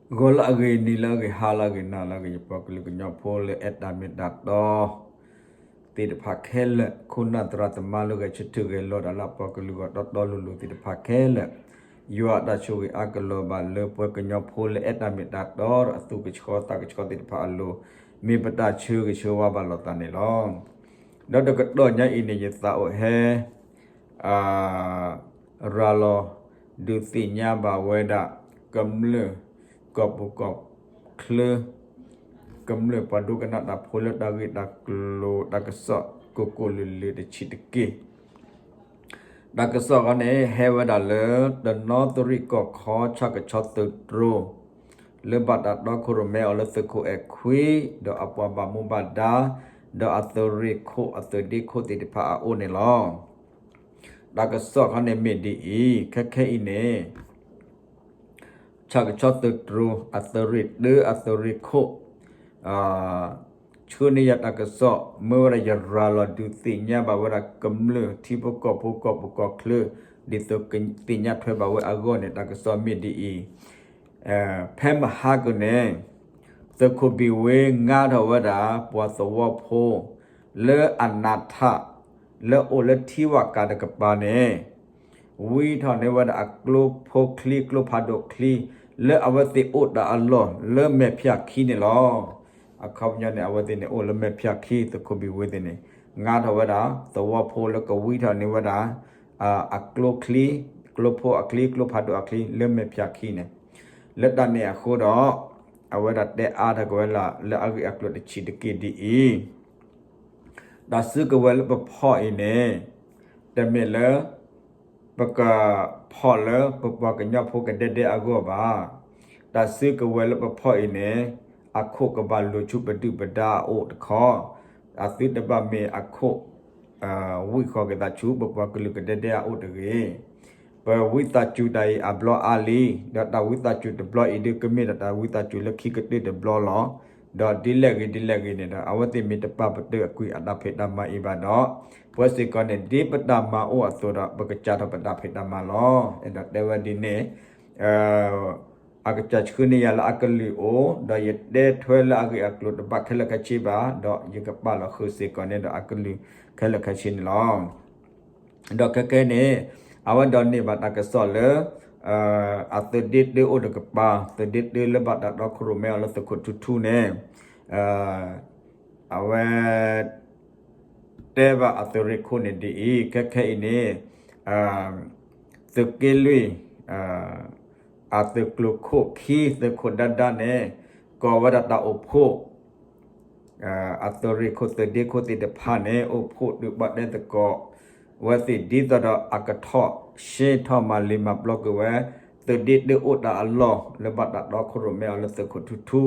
ဂီၤလၢအဂ့ၤ နံၤလၢအဂ့ၤ ဟါလၢအဂ့ၤ နၤလၢအဂ့ၤ ယပှၤကလုာ်ကညီဖိလၢအဲၣ်တၢ်မ့ၢ်တၢ်တီ သ့ၣ်တဖၣ်ခဲလၢာ် ခိၣ်နၢ်သရၣ်သမါလၢဂဲၤဆၢထၢၣ်ဂဲၤလိာ်တၢ်လၢအပှၤကလုာ်ဂီၢ်တီတီလိၤလိၤသ့ၣ်တဖၣ်ခဲလၢာ်, ယွၤအတၢ်ဆိၣ်ဂ့ၤအါကလီၤဘၣ်လၢပှၤကညီဖိလၢအဲၣ်တၢ်မ့ၢ်တၢ်တီဒီးအသူၣ်ကဆှီသးကဆှီသ့ၣ်တဖၣ်အလိၤ, မ့ၢ်ပတၢ်ဆၢဂ့ၤဆၢဝါဘၣ်လိာ်သးန့ၣ်လီၤ. ဒီးတကတီၢ်ညါအံၤန့ၣ် ယသးအိၣ်ဟဲ ရၤလီၤ ဒုးသ့ၣ်ညါဘၣ်ဝဲဒၣ် ကမျၢၢ် ကီၢ်ပူၤကီၢ်ချၢ ကမျၢၢ်ပှၤဒိကနၣ်တၢ်ဖိလၢတၢ်ဂ့ၢ်တၢ်ကျိၤတၢ်ကစီၣ် ကိၢ်ကိၢ်လၢၤလၢၤတဆံးတက့ၢ်. တၢ်ကစီၣ်ခီန့ၣ် ဟဲဝဲဒၣ်လၢ တနီသရံၣ်ကီၢ်ခီ ဆၣ်ကဆီသုးတြိၤ လၢဘၣ်တၢ်တီခိၣ်ရိၣ်မဲအီၤလၢသုးခိၣ်အဲၣ်ခွံ ဒီးအပှၤဘၣ်မူဘၣ်ဒါ ဒီးအသုးရ့ၣ်ခိၣ်အသုးဒ့ခိၣ်သ့ၣ်တဖၣ်အအိၣ်န့ၣ်လီၤ. တၢ်ကစီၣ်ခီန့ၣ်မ့ၢ်ဒ်အံၤ, ခဲခဲအံၤန့ၣ် ဆၣ်ကဆီသုးတြိၤ အသုးရ့ၣ်တၢ အသုးရ့ၣ်ခိၣ် ဆှၢန့ၢ်ယၤတၢ်ကစီၣ် မၢဝဲဒၣ်ယရၤလီၤဒုးသ့ၣ်ညါဘၣ်ဝဲဒၣ် ကမျၢၢ်ထံဖိကီၢ်ဖိကီၢ်ပူၤကီၢ်ချၢ ဒ်သိးကသ့ၣ်ညါထွဲဘၣ်ဝဲအဂီၢ်န့ၣ် တၢ်ကစီၣ်မ့ၢ်ဒ်အံၤ, ဖဲမဟါကန့ၣ် သုးခိၣ်ဘံၣ်ဝ့ ငါထီၣ်ဝဲဒၣ် ပှၤသဝီဖိ လၢအနးထး လၢအိၣ်လၢထံဝၣ်ကးတကပၤန့ၣ် ဝံထီၣ်န့ၢ်ဝဲဒၣ်အကျိဖိချံ ကျိဖးဒိၣ်ချံ လၢအဝဲသ့ၣ်အိၣ်တၢ်အလီၢ် လၢမဲာ်ဖၠၣ်ခံန့ၣ်လီၤ. အခီပညီန့ၣ် အဝဲသ့ၣ်န့ၣ်အိၣ်လၢမဲာ်ဖၠၣ်ခံ သုးခိၣ်ဘံၣ်ဝ့သ့ၣ်န့ၣ် ငါထီၣ်ဝဲဒၣ် သဝီဖိလၢကဝံထီၣ်န့ၢ်ဝဲဒၣ် အကျိချံ ကျိဖိအချံ ကျိဖးဒိၣ်အချံ လၢမဲာ်ဖၠၣ်ခံန့ၣ် လၢတၢ်န့ၣ်အဃိဒီး အဝဲဒၣ်တဲအါထီၣ်က့ၤဝဲဒၣ်လၢအဂ့ၢ်အကျိၤတဆံးတက့ၢ်ဒ်အံၤ, တၢ်စုကဝဲၤလၢပဖီၣ်အံၤန့ၣ် တမ့ၢ်လၢ ပကဖီၣ်လၢပပှၤကညီဖိကဒဲဒဲအဂီၢ်ဘၣ်. တၢ်စုကဝဲၤလၢပဖီၣ်အံၤန့ၣ် အခိၣ်ကဘၣ်လိာ်ဆူပဒုၣ်ပဒါအအိၣ်တခီ, အသုတဘၣ်မ့ၢ်အခိၣ် ဝံၣ်ဃီၤက့ၤသးဆူပပှၤကလုာ်ကဒဲဒဲအအိၣ်တဂ့ၤ. ပဝံသးစူၤတၢ်အံၤအဘျီအါလံ, ဒီးတၢ်ဝံသးစူၤတဘျီအံၤဒုးကမ့ၢ်ဒီးတၢ်ဝံသးစူၤလၢခံကတၢၢ်တဘျီလီၤ. ဒီးဒ်လဲၣ်ဂ့ၤဒ်လဲၣ်ဂ့ၤန့ၣ်ဒီး အဝဲသ့ၣ်မ့ၢ်တပာ်ပတုာ်အကွံာ်အတၢ်ဖံးတၢ်မၤအံၤဘၣ်ဒီး ပဝဲစ့ၢ်ကီးန့ၣ် ဒ်ပတၢ်မၤအိၣ်အသိးဒီး ပကစးထီၣ်ပတၢ်ဖံးတၢ်မၤလီၤ. အဲၣ်ဒိးတဲဝဲဒ်န့ၣ် အကစၢ်ဆှၢန့ၢ်ယၤလၢအကလုၢ်အိၣ်, ဒီးယတဲထွဲလၢအဂ့ၢ်အကျိၤတဘၣ်ခဲလၢာ်ခဲဆ့ဘၣ်, ဒီးယကပာ်လီၤဃုာ်စ့ၢ်ကီးန့ၣ်ဒီးအကလုၢ်ခဲလၢာ်ခဲဆ့န့ၣ်လီၤ. ဒီးခဲခဲန့ၣ် အဝဲဒိးန့ၢ်ဘၣ်တၢ်ကစီၣ်လၢ အသုးဒ့တၢအိၣ်တကပၤ, သုးဒ့တၢလၢဘၣ်တၢ်တီခိၣ်ရိၣ်မဲအီၤလၢသုးခိၣ်ထူထူန့ၣ် အဝဲ တဲဘၣ်အသုးရ့ၣ်ခိၣ်န့ၣ်ဒ်အံၤ, ခဲခဲအံၤန့ၣ် သုးက့လွံၢ် အသုးကျိၤခိၣ်ခံ သုးခိၣ်ဒါဒါန့ၣ် ကိးဝဲဒၣ်တၢ်အိၣ်ဖှိၣ် အသုးရ့ၣ်ခိၣ်သုးဒ့ခိၣ်သ့ၣ်တဖၣ်န့ၣ် အိၣ်ဖှိၣ်ဒုးပှၤတဲသကိး ဝဲသ့ၣ်ဒ်သိးဒီးအကထီၣ်ရှဲထီၣ်မၤလ့ၤမၤပျီကွံာ်ဝဲ သုးဒ့တၢအိၣ်တၢ်အလီၢ် လၢဘၣ်တၢ်တီခိၣ်ရိၣ်မဲအီၤလၢသုးခိၣ်ထူထူ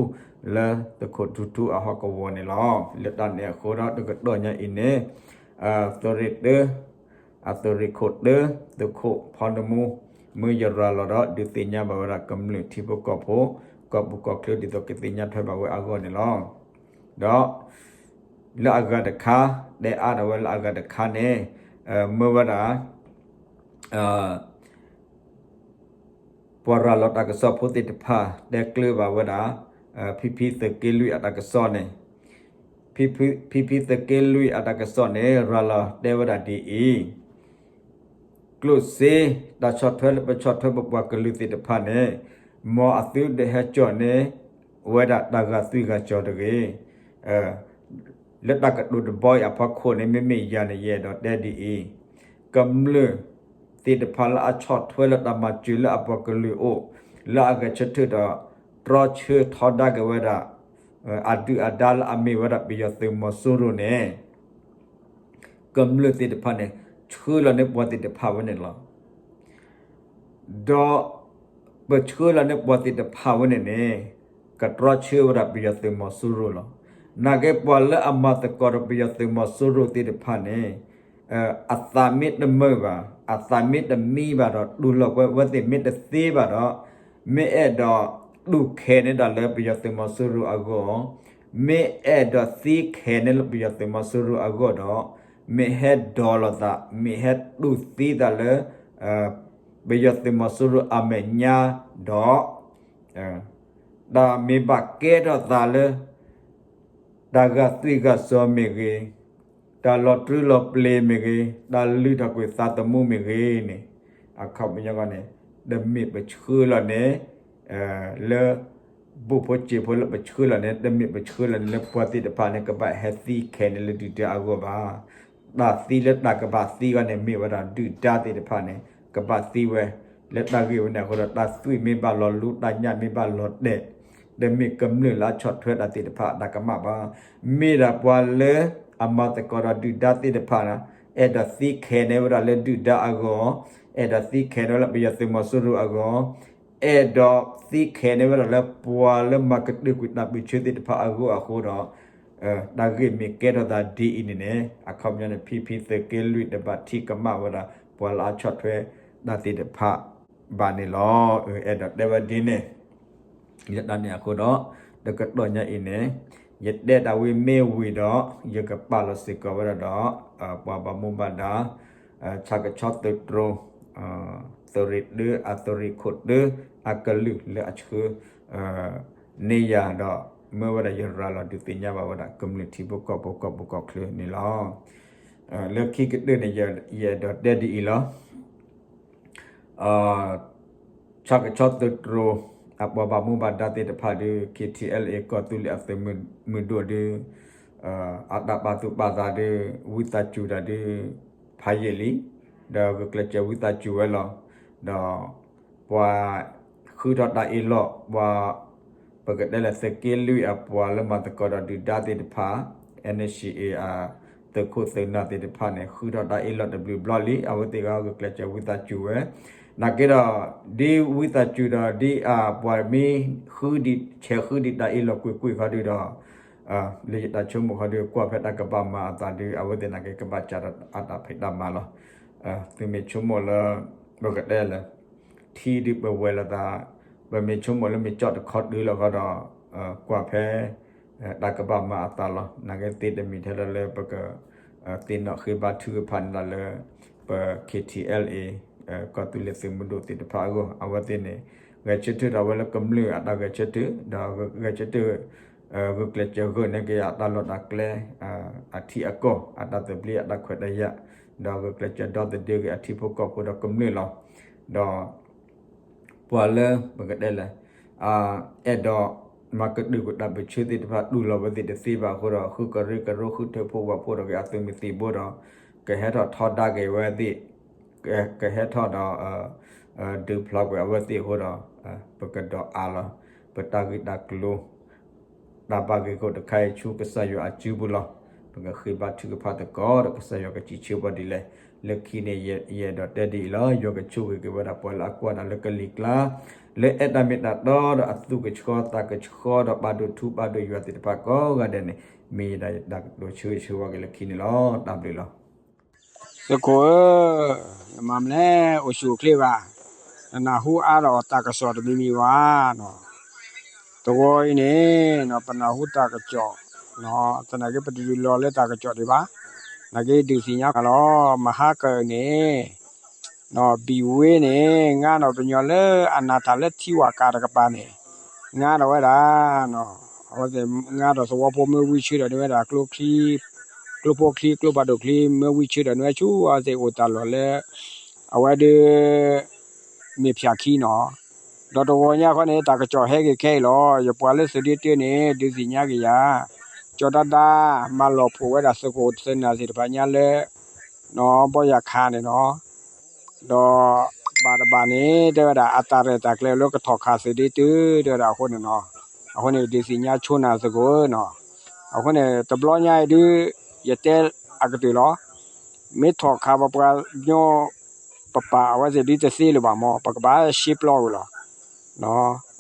လၢသုးခိၣ်ထူထူအဟီၣ်ကဝီၤန့ၣ်လီၤ. လၢတၢ်န့ၣ်အဃိဒီးတကတီၢ်ညါအံၤန့ၣ် သုးရ့ၣ်တၢ အသုးရ့ၣ်ခိၣ်တၢ သုးခိၣ်ဖီနမူ မၢယရၤလီၤဒီး ဒုးသ့ၣ်ညါဘၣ်ဝဲဒၣ်ကမျၢၢ်ထံဖိကီၢ်ဖိ ကီၢ်ပူၤကီၢ်ချၢဒ်သိးကသ့ၣ်ညါထွဲဘၣ်ဝဲအဂီၢ်န့ၣ်လီၤ. ဒီး လၢအဂၤတခါ တဲအါထီၣ်ဝဲလၢအဂၤတခါန့ၣ် မၢဝဲဒၣ် ပှၤရၤလီၤတၢ်ကစီၣ်ဖိသ့ၣ်တဖၣ် တဲကျၢၤဘၣ်ဝဲဒၣ် ဖံဖံသုးက့လွံၢ်အတၢ်ကစီၣ်န့ၣ်, ဖံဖံသုးက့လွံၢ်အတၢ်ကစီၣ်န့ၣ် ရၤလီၤတဲဝဲဒၣ်ဒ်အံၤ, ကျိၣ်စ့ တၢ်ဆီၣ်ထွဲလၢပဆီၣ်ထွဲပပှၤကလုာ်သ့ၣ်တဖၣ်န့ၣ် မ်အသုတဟဲကၠီၣ်န့ၢ်ဝဲဒၣ်တၢ်ဂာ်သွံၣ်ဂာ်စီၤတဂ့ၤ. လၢတၢ်ကတိၤတဘီအံၤအဖီခိၣ်န့ၣ် မ့မ့ၢ်ယၤန့ၣ် ယအဲၣ်ဒိးတဲဒ်အံၤ, ကမျၢၢ်သ့ၣ်တဖၣ်လၢအဆီၣ်ထွဲလၢတၢ်မၤစၢၤလၢအပှၤကလုာ်အိၣ် လၢအဂဲၤဆၢထၢၣ်ဒီး တြီဆၢထီဒါက့ၤဝဲဒၣ် အဒုၣ်အဒါလၢအမ့ၢ်ဝဲဒၣ်ပယီၤသုးမီၤစိရိၤန့ၣ် ကမျၢၢ်သ့ၣ်တဖၣ်န့ၣ် ဆှၢလီၤန့ၢ်ပှၤသ့ၣ်တဖၣ်ဝဲန့ၣ်လီၤ. ဒီးပဆှၢလီၤန့ၢ်ပှၤသ့ၣ်တဖၣ်ဝဲန့ၣ်န့ၣ် ကတြီဆၢဝဲဒၣ်ပယီၤသုးမီၤစိရိၤလီၤ. နာ်က့ပှၤလၢအမၤသကိးဒီးပယီၤသုးမီၤစိရိၤသ့ၣ်တဖၣ်န့ၣ် အသးမ့ၢ်တမုာ်ဘၣ်, အသးမ့ၢ်တမံဘၣ်ဒီး တူၢ်လိာ်ကွဲဝဲသ့ၣ်မ့ၢ်တသ့ဘၣ်ဒီး မ့ၢ်အဲၣ်ဒိးတူၢ်ခဲန့ၢ်ဒၣ်လၢပယီၤသုးမီၤစိရိၤအဂီၢ်, မ့ၢ်အဲၣ်ဒိးသ့ခဲန့ၢ်လၢပယီၤသုးမီၤစိရိၤအဂီၢ်ဒီး မ့ၢ်ဟဲဒိးလိာ်သး, မ့ၢ်ဟဲတူၢ်သံသးလၢ ပယီၤသုးမီၤစိရိၤအမဲာ်ညါဒီး တ တၢ်မ့ၢ်ဘၣ်ကဲထီၣ်သးလၢ တၢ်ဂာ်သွံၣ်ဂာ်စီၤမ့ၢ်ဂ့ၤ, တၢ်လီၤတြူလီၤပျ့ၤမ့ၢ်ဂ့ၤ, တၢ်လုၢ်ထီၣ်ကွံာ်သးသမူမ့ၢ်ဂ့ၤန့ၣ်, အခီပညီန့ၣ် တမ့ၢ်ပဆှၢလီၤန့ၣ် လၢ ဘူၣ်ဖိစ့ဖိလၢပဆှၢလီၤန့ၣ် တမ့ၢ်ပဆှၢလီၤန့ၣ် လၢပှၤသ့ၣ်တဖၣ်န့ၣ် ကဘၣ်ဟဲသံခဲန့ၣ်လၢဒုၣ်ဒါအဂီၢ်ဘၣ်. တၢ်သံလၢတၢ်ကဘၣ်သံအဂီၢ်န့ၣ် မ့ၢ်ဝဲဒၣ်ဒုၣ်ဒါသ့ၣ်တဖၣ်န့ၣ် ကဘၣ်သံဝဲ လၢတၢ်ဂ့ၢ်ဝဲန့ၣ်အဃိဒီး တၢ်သွံၣ်မ့ၢ်ဘၣ်လီၤလူ တၢ်ညၣ်မ့ၢ်ဘၣ်လီၤတဲာ် တမ့ၢ်ကမျၢၢ်လၢအဆီၣ်ထွဲတၢ်သ့ၣ်တဖၣ်အတၢ်ကမၣ်ဘၣ်. မ့ၢ်ဒၣ်ပှၤလၢအမၤသကိးဒီးဒုၣ်ဒါသ့ၣ်တဖၣ် အဲၣ်ဒိးသံခဲန့ၢ်ဝဲဒၣ်လၢဒုၣ်ဒါအဂီၢ်, အဲၣ်ဒိးသံခဲန့ၢ်ဝဲလၢပယီၤသုးမီၤစိရိၤအဂီၢ်, အဲၣ်ဒိးသံခဲန့ၢ်ဝဲဒၣ်လၢပှၤလၢမၤကတၢၢ်ကွံာ်တၢ်ပၢၢ်ဆၢသ့ၣ်တဖၣ်အဂီၢ်အဃိဒီး တၢ်ဂ့ၢ်မ့ၢ်ကဲထီၣ်သးဒ်အံၤန့ၣ်န့ၣ် အခီပညီန့ၣ် ဖံဖံသုးက့လွံၢ် တဘၣ်ထံၣ်ကမၣ်ဝဲဒၣ် ပှၤလၢအဆီၣ်ထွဲတၢ်သ့ၣ်တဖၣ်ဘၣ်န့ၣ်လီၤ. အဲၣ်ဒိးတဲဝဲဒ်န့ၣ် လၢတၢ်န့ၣ်အဃိဒီး တကတီၢ်ညါအံၤန့ၣ် ယတဲတၢ်ဝံၤမ့ၢ်ဝံၤဒီး ယကပာ်လီၤစ့ၢ်ကီးဝဲဒၣ်ဒီး ပှၤဘၣ်မူဘၣ်ဒါ ဆၣ်ကဆီသုးတြိၤ သုးရ့ၣ်တၢ အသုးရ့ၣ်ခိၣ်တၢ အကလုၢ်လၢအဆှၢန့ၢ်ယၤဒီး မၢဝဲဒၣ်ယရၤလီၤဒုးသ့ၣ်ညါဘၣ်ဝဲဒၣ် ကမျၢၢ်ထံဖိကီၢ်ဖိကီၢ်ပူၤကီၢ်ချၢန့ၣ်လီၤ. လၢခံကတၢၢ်န့ၣ် ယအဲၣ်ဒိးတဲဒ်အံၤလီၤ. ဆၣ်ကဆီသုးတြိၤ အပှၤဘၣ်မူဘၣ်ဒါသ့ၣ်တဖၣ်ဒီး ခ့ထံအဲလ်အ့ ကီၢ်သူလ့ၤအသုးမုၢ်ဒိၣ်ဒီး အတၢ်ပာ်သူၣ်ပာ်သးဒီး ဝံသးစူၤတၢ်ဒီး ဖးယံာ်လံ, ဒီးဂုာ်ကျဲးစၢးဝံသးစူၤဝဲလီၤ. ဒီး ပှၤဃုထီၣ်တၢ်အ့ၣ်လိာ် ပှၤ ပကတဲလၢသုးက့လွံၢ်အပှၤလၢမၤသကိးဒီးဒုၣ်ဒါသ့ၣ်တဖၣ် NCA အသုးခိၣ်သုးနၢ်သ့ၣ်တဖၣ်န့ၣ် ဃုထီၣ်တၢ်အ့ၣ်လိာ်တဘျုးဘျီလံ, အဝဲသ့ၣ်ဂုာ်ကျဲးစၢးဝံသးစူၤဝဲ, နာ်က့ဒီး ဒ်ဝံသးစူၤဒီးဒ်အပှၤမ့ၢ် ဆဲးဃုဒံးတၢ်အ့ၣ်လိာ်ကွ့ၢ်ကွ့ၢ်ခီဒုဒီး လၢယတၢ်ဆိကမိၣ်ခီဒု ကွၢ်ဖဲတၢ်ကဘၣ်မၤအသးဒု အဝဲသ့ၣ်နာ်က့ကဘၣ်စးထီၣ်အတၢ်ဖံးတၢ်မၤလီၤ. သုမ့ၢ်ဆိကမိၣ်လၢ ပကတဲလၢ ထံဒုပဝဲၤလိာ်သး ပမ့ၢ်ဆိကမိၣ်လၢမ့ၢ်ကၠီၣ်တခီတုၤလီၤခီဒီး ကွၢ်ဖဲ တၢ်ကဘၣ်မၤအသးလီၤ. နာ်က့သ့တမ့ၢ်ထဲလၢလၢပက သ့ၣ်နီၣ်ဃ့ဘါထုကဖၣ်န့ၣ်လီၤလၢ ပ ခ့ထံအဲလ်အ့ ကီၢ်သူလ့ၤသုးမုၢ်ဒိၣ်သ့ၣ်တဖၣ်အဂီၢ် အဝဲသ့ၣ်န့ၣ် ဂဲၤဆၢထၢၣ်ထီၣ်ဝဲလၢကမျၢၢ်အတၢ်ဂဲၤဆၢထၢၣ် ဒီးဂဲၤဆၢထၢၣ် ဂုာ်ကျဲးစၢးဂၢၢ်န့ၢ်က့ၤအတၢ်လီၢ်တၢ်ကျဲ အထံအကီၢ် အတၢ်သဘျ့အတၢ်ခွဲးတၢ်ယာ် ဒီးဂုာ်ကျဲးစၢးဒီသဒၢက့ၤအထံဖိကီၢ်ဖိဒီးကမျၢၢ်လီၤ. ဒီး ပှၤလၢပကတဲလဲၣ် အဲၣ်ဒိး မၤကတၢၢ်ကွံာ်တၢ်ပၢၢ်ဆၢသ့ၣ်တဖၣ်တူၢ်လိာ်ဝဲသ့ၣ်တသ့ဘၣ်အဃိဒီး ဃုကရၢကရိ ဃုထၢဖှိၣ်ဝးဖှိၣ်ထီၣ်က့ၤအသုးမုၢ်သံၣ်ဘိဒီး ကဟဲထီၣ်ထီဒါက့ၤဝဲသ့ၣ် ကဟဲထီၣ်ဒီး ဒုးဖျါကွံာ်အဝဲသ့ၣ်အဃိဒီး ပကဒီးအါလီၤ ပတၢ်ဂ့ၢ်တၢ်ကျိၤ တၢ်ဘၣ်ဂ့ၢ်ခိၣ်တခါအံၤဆူကစၢ်ယွၤအစုပူၤလီၤ. ပကဃ့ဘါထုကဖၣ်သကိးဒီးကစၢ်ယွၤကစံးဆၢပှၤဒ်လဲၣ်. လၢခံန့ၣ် ယအဲၣ်ဒိးတဲဒ်အံၤလီၤ. ယွၤကဆိၣ်ဂ့ၤက့ၤဝဲဒၣ်ပှၤလၢအကွၢ်တၢ်လၢကလံၤကျါ လၢအဲၣ်တၢ်မ့ၢ်တၢ်တီဒီးအသူၣ်ကဆှီသးကဆှီဒီးပာ်ဒိၣ်ထူပာ်ဒိၣ်ယွၤသ့ၣ်တဖၣ်ကိးဂၤဒဲးန့ၣ် မ့ၢ်ယတၢ်ကတိၤဆၢဂ့ၤဆၢဝါက့ၤလၢခံန့ၣ်လီၤ. တၢ်ဘျုးလီၤ. သုးခိၣ်ဧၢ, နမၤမနုၤလဲၣ် အိၣ်ဆူၣ်အိၣ်ချ့ဘၣ်, နနၢ်ဟူအါဒီးတၢ်ကစီၣ်တမံၤမံၤဘၣ်နီၤ. တဝီအံၤန့ၣ် ပနၢ်ဟူတၢ်ကစီၣ်, သနာ်က့ပတဒုးလီၤလၢတၢ်ကစီၣ်ဒံးဘၣ်, နာ်က့ဒုးသ့ၣ်ညါလီၤ, မဟါကၢန့ၣ် ဘံၣ်ဝ့န့ၣ် ငါဒီးပညီလၢအနးတၢ်လၢထံဝၣ်ကးတကပၤန့ၣ် ငါဒီးဝဲဒၣ် အဝဲသ့ၣ်ငါဒီးသဝီဖိမ့ၢ်ဝံဆၢဒီးန့ၢ်ဝဲဒၣ် ကျိချံ, ကျိဖိချံ ကျိဖးဒိၣ်ချံ မ့ၢ်ဝံဆၢဒီးန့ၢ်ဝဲဆူ အဝဲသ့ၣ်အိၣ်တၢ်လီၢ်လၢ အဝဲဒၣ် မ့ၢ်ဖၠၣ်ခံနီၤ. ဒီးတဝီညါခီန့ၣ် တၢ်ကစီၣ်ဟဲက့ၤခဲအံၤလီၤ. ယပှၤလၢသုးဒ့တၢန့ၣ် ဒုးသ့ၣ်ညါက့ၤယၤ, ကၠီၤဒါဒါ မၤလီၤဖှိၣ်ဝဲဒၣ်သုးခိၣ်သုးနၢ်သ့ၣ်တဖၣ်ညါလၢ နီၤ ဘီယၤခးန့ၣ်နီၤ. ဒီးဘၣ်တဘၣ်န့ၣ် တဲဝဲဒၣ် အတၢ်ရဲၣ်တၢ်ကျဲၤလၢကထီၣ်ခးသုးဒ့တၢ တဲဝဲဒၣ်အဃိန့ၣ်နီၤ. အဃိန့ၣ် ဒုးသ့ၣ်ညါဆိနၤသကိးနီၤ. အဃိန့ၣ် တဘျီညါအံၤဒုး ယတဲအကတၢၢ်လီၤ. မ့ၢ်ထီၣ်ခးပပှၤကညီ ပပာ်အဝဲသ့ၣ်ဒ်တသ့လၢၤဘၣ်မး ပကဘၣ်ရှဲပျီဝဲလီၤ.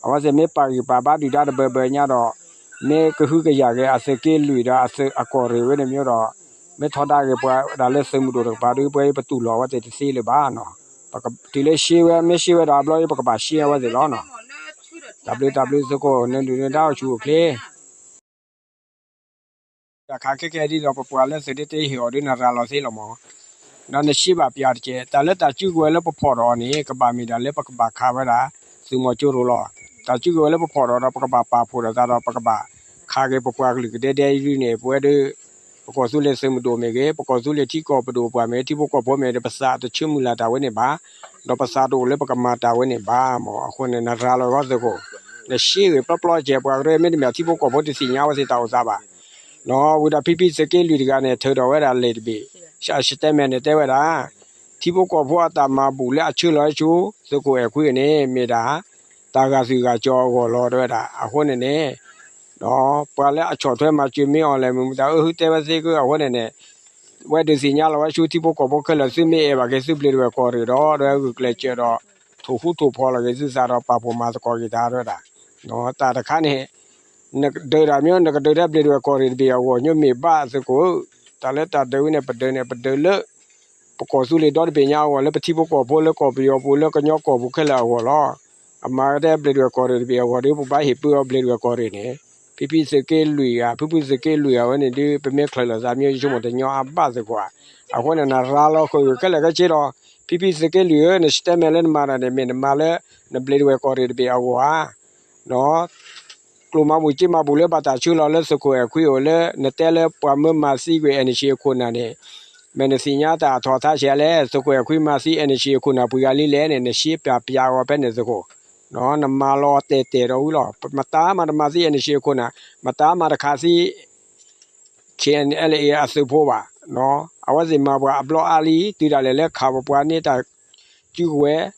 အဝဲသ့ၣ်မ့ၢ်ပာ်ဂံၢ်ပာ်ဘါဒုၣ်ဒါတဘၢဘၢညါဒီး မ့ၢ်ကဟုကယာ်က့ၤအသုးက့လွံၢ်ဒီးအသုးအကီၢ်ရ့ၣ်ဝဲန့ၣ်မ့ၢ်ဒီး မ့ၢ်ထီဒါက့ၤပှၤဒၣ်လၢသုးမုၢ်ဒိၣ်တကပၤဒီး ပှၤအံၤပတူၢ်လိာ်အဝဲသ့ၣ်တသ့လၢၤဘၣ်နီၤ. တုၤလၢရှဲဝဲ မ့ၢ်ရှဲဝဲဒီးအဘျီအံၤ ပကဘၣ်ရှဲအဝဲသ့ၣ်လီၤနီၤ. တၢ်ဘျုးတၢ်ဘျုးသုးခိၣ် နဒုၣ်နဒါအိၣ်ဆူၣ်အိၣ်ချ့ တၢ်ခးခဲခဲဒ်သိးပပှၤလၢသုးဒ့တၢဟ့ၣ်အီၤဒ်နရၤလီၤသ့လီၤမး, ဒီးနရှဲဘၣ်ပၠးတက့ၢ်. တၢ်လၢတၢ်စုကဝဲၤလၢပဖီၣ်ထီၣ်အီၤန့ၣ် ကဘၣ်မ့ၢ်ဒၣ်လၢပကဘၣ်ခးဝဲဒၣ် သုးမီၤကၠိရိၤလီၤ. တၢ်စုကဝဲၤလၢပဖီၣ်ထီၣ်ဒီး ပကဘၣ်ပာ်ဖှိၣ်ဒီးသးဒီး ပကဘၣ်ခးက့ၤပပှၤကလုာ်ကဒဲဒဲအံၤဒုန့ၣ် ပဝဲဒၣ် ပကီၢ်သူလ့ၤသုးမုၢ်ဒိၣ်မ့ၢ်ဂ့ၤ, ပကီၢ်သူလ့ၤထံကီၢ်ပဒိၣ်ပှၤမ့ၢ်ဂ့ၤ, ထံဖိကီၢ်ဖိမ့ၢ်ဂ့ၤဒီး ပသးတဆၢမုၢ်လၢ်တၢ်ဝဲန့ၣ်ဘၣ်, ဒီးပသးတအိၣ်လၢပကမၤတၢ်ဝဲန့ၣ်ဘၣ်မၢ်. အဃိန့ၣ် နရၤလီၤဂီၢ်သုးခိၣ်, နရှဲဂ့ၤပျီပျီကဲး ပှၤကရၢမ့တမ့ၢ် ထံဖိကီၢ်ဖိတသ့ၣ်ညါဝဲသ့ၣ်တၢ်အိၣ်သးဘၣ်. ဝံၤဒီးဖံဖံသုးက့လွံၢ်တဂၤန့ၣ် ထုးထီၣ်ဝဲဒၣ်လံာ်တဘ့ၣ်, အstatementန့ၣ် တဲဝဲဒၣ် ထံဖိကီၢ်ဖိအတၢ်မၤဘူၣ်လၢအဆၢလီၤဆူ သုးခိၣ်အဲၣ်ခွံန့ၣ် မ့ၢ်ဒၣ် တၢ်ဂာ်သွံၣ်ဂာ်စီၤအဂီၢ်လီၤ တဲဝဲဒၣ်. အဃိန့ၣ်န့ၣ် ပှၤလၢအဆီၣ်ထွဲမၤစၢၤမ့ၢ်အီၤလဲၣ် မ့ၢ်မတၤအၢ ဟုတဲဝဲသ့က့ အဃိန့ၣ်န့ၣ် ဝဲဒုးသ့ၣ်ညါလီၤဝဲဆူထံဖိကီၢ်ဖိခဲလၢာ် သုမ့ၢ်အဲၣ်ဘၣ်က့ၤသုဘျ့းဒဝဲၢ်ကီၢ်ရ့ၣ်ဒီး ဒွဲဂုာ်ကျဲးစၢးဒီး ထိၣ်ဃူထိၣ်ဖိးလီၤက့ၤသုသးဒီး ပာ်ဖှိၣ်မၤသကိးက့ၤတၢ် တဲဝဲဒၣ်. တၢ်တခါန့ၣ် နကဒုးတၢ်မ့ၢ် နကဒုးထဲဘျ့းဒဝဲၢ်ကီၢ်ရ့ၣ်တဘ့ၣ်အဂီၢ် ညီမ့ၢ်ဘၣ်သုးခိၣ်, တၢ်လၢတၢ်ဒုးဝဲန့ၣ် ပဒုးန့ၣ် ပဒုးလၢ ပကီၢ်သူလ့ၤဒီတဘ့ၣ်ညါအဂီၢ် လၢပထံဖိကီၢ်ဖိလၢကီၢ်ပယီၤပူၤလၢကညီကီၢ်ပူၤခဲလၢာ်အဂီၢ်လီၤ. အမၤကဲဘျ့းဒဝဲၢ်ကီၢ်ရ့ၣ်တဘ့ၣ်အဂီၢ်ဒီး ပဘၣ်ဟ့ၣ်ပၢအီၤဘျ့းဒဝဲၢ်ကီၢ်ရ့ၣ်န့ၣ် ဖံဖံသုးက့လွံၢ်ဧါ ဖုဖုသုးက့လွံၢ်ဧါ ဝဲန့ၣ်ဒုး ပမ့ၢ်ချုးလီၤသးမ့ၢ် ယဆိကမိၣ်တညီအဘၣ်သုးခိၣ်ဧါ. အဃိန့ၣ် နရၤလီၤဃုာ်ခဲလၢာ်ခဲဆ့ဒီး ဖံဖံသုးက့လွံၢ်ဧၢ နstatementလၢနမၤတၢ်န့ၣ် မ့ၢ်နမၤလၢ နဘျ့းဒဝဲၢ်ကီၢ်ရ့ၣ်တဘ့ၣ်အဂီၢ်ဧါ ကျိၣ်မၤဘူၣ်စ့မၤဘူၣ်လၢဘၣ်တၢ်ဆၢလီၤလၢသုးခိၣ်အဲၣ်ခွံအိၣ်လၢ နတဲလၢပှၤမၢမၤသံကွံာ် NCA အခိၣ်နၢ်န့ၣ် မ့ၢ်နသ့ၣ်ညါတၢ်အထီၣ်အထါဆံးလဲၣ်, သုးခိၣ်အဲၣ်ခွံမၤသံ NCA အခိၣ်နၢ်ပှဲၤဂၤလံလဲၣ်န့ၣ် နရှဲပၠးပၠးအီၤဖဲန့ၣ်သုးခိၣ်, နမၤလီၤတဲာ်တဲာ်ဒီးဝံၤလီၤ. မတၤမၤတမၤသံ NCA အခိၣ်နၢ်, မတၤမၤတခးသံ KNLA အသုးဖိဘၣ်. အဝဲသ့ၣ်မၤပှၤအဘျီအါလံ, တုၤဒၣ်လဲာ်လၢခးပပှၤန့ၢ်တၢ်စုကဝဲၤ,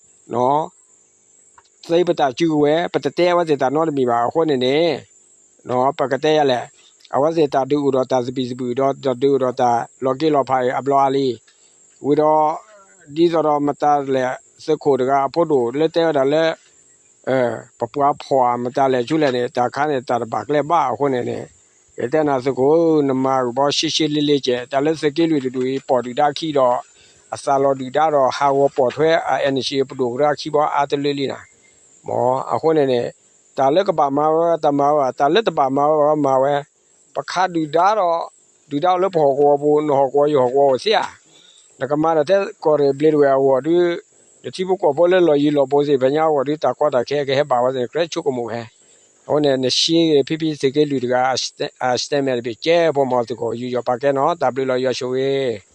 သ့ပတၢ်စုကဝဲၤ, ပတတဲအဝဲသ့ၣ်တၢ်နီတမံၤဘၣ်. အဃိန့ၣ်န့ၣ် ပကတဲယၤလဲၣ်, အဝဲသ့ၣ်တၢ်ဒုးအိၣ်ဒီးတၢ်သဘံၣ်သဘုၣ်ဒီး တၢ်ဒုးအိၣ်ဒီးတၢ်လီၤက့လီၤဖးအံၤအဘျီအါလံ. ဝံၤဒီး ဒ်သိးဒီးမတၤလဲၣ် သုးခိၣ်တဂၤအဖိဒိၣ်လၢတဲဝဲဒၣ်လၢ ပပှၤဖီၣ်အမတၤလဲၣ်ဆူလဲၣ်န့ၣ် တၢ်ခါန့ၣ် တၢ်တဘၣ်ကျဲဘၣ်အဃိန့ၣ်န့ၣ်, ယတဲနၤသုးခိၣ် နမၤဂ့ၤဘီရှဲရှဲလ့လ့ကဲး, တၢ်လၢသုးက့လွံၢ်တဒူၣ်အံၤ ပိာ်ဒုၣ်ဒါခံဒီး အသးလီၤဒုၣ်ဒါဒီးဟးဂီၤပိာ်ထွဲအ NCA ပဒိၣ်ကရၢခံဘီအါတလၢလံနၤ. မ့ၢ်အဃိန့ၣ်န့ၣ် တၢ်လၢကဘၣ်မၤဝဲတၢ်မၤဝဲ, တၢ်လၢတဘၣ်မၤဝဲဘၣ်မၤဝဲ, ပခးဒုၣ်ဒါဒီး ဒုၣ်ဒါအိၣ်လၢပဟီၣ်ကဝီၤပူၤ နဟီၣ်ကဝီၤယဟီၣ်ကဝီၤအိၣ်သ့ဧါ. နကမၤဒီးထဲကီၢ်ရ့ၣ်ဘျ့းဒဝဲၢ်အဂီၢ်ဒီး နထံဖိကီၢ်ဖိလၢလီၢ်ယံၤလီၢ်ဘူးသ့ၣ်တဖၣ်ညါအဂီၢ်ဒီး တၢ်ကီတၢ်ခဲကဟဲဘၣ်ဝဲသ့ၣ်န့ၣ် ကြၢးဆိကမိၣ်ဝဲ. အဃိန့ၣ် နရှဲဂ့ၤ ဖံဖံသုးက့လွံၢ်တဂၤ အ statement တဘ့ၣ်ကဲဖိမီၤသုးခိၣ် ယူးယီၣ်ပာ်ကဲနီၤ တၢ်ဘျုးလီၤယွၤဆိၣ်ဂ့ၤ